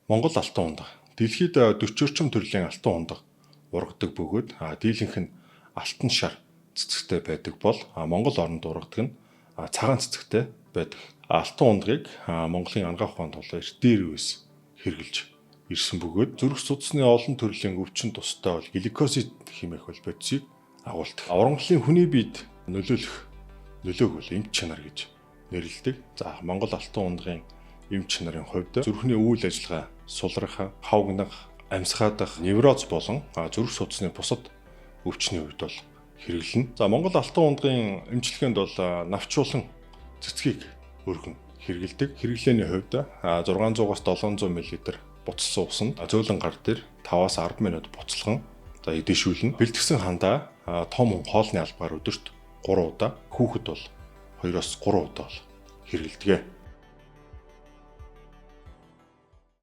Монгол алтан ундаг. Дэлхийд 40 орчим төрлийн алтан ундаг ургадаг бөгөөд дийлэнх нь алтан шар цэцэгтэй байдаг бол Монгол оронд ургадаг нь цагаан цэцэгтэй байдаг. Алтан ундгийг Монголын анагаах ухаанд бол эрт дээр үес хэрэглэж ирсэн бөгөөд зүрх судасны олон төрлийн өвчин тустай бол гликозид хэмээх бол бодисыг агуулдаг. Урангалын хүний биед нөлөөлөх нөлөөг бол эмч чанар гэж нэрлэдэг. За, Монгол алтан ундгын эмч чанарын хувьд зүрхний үйл ажиллагаа сулрах, хавгнах, амьсгаадах, невроз болон зүрх судасны бусад өвчний үед бол хэрэглэнэ. За, Монгол алтан ундгын эмчилгээнд бол навчуулан цэцгийг өргөн хэрэглэдэг. Хэрэглээний хувьд 600-аас 700 мл буцалсан усанд зөөлөн гар дээр 5-аас 10 минут буцалган за идэшүүлнэ. Бэлтгэсэн хандаа том хүн хоолны албаар өдөрт 3 удаа, хүүхэд бол 2-оос 3 удаа бол хэрэглэдэг.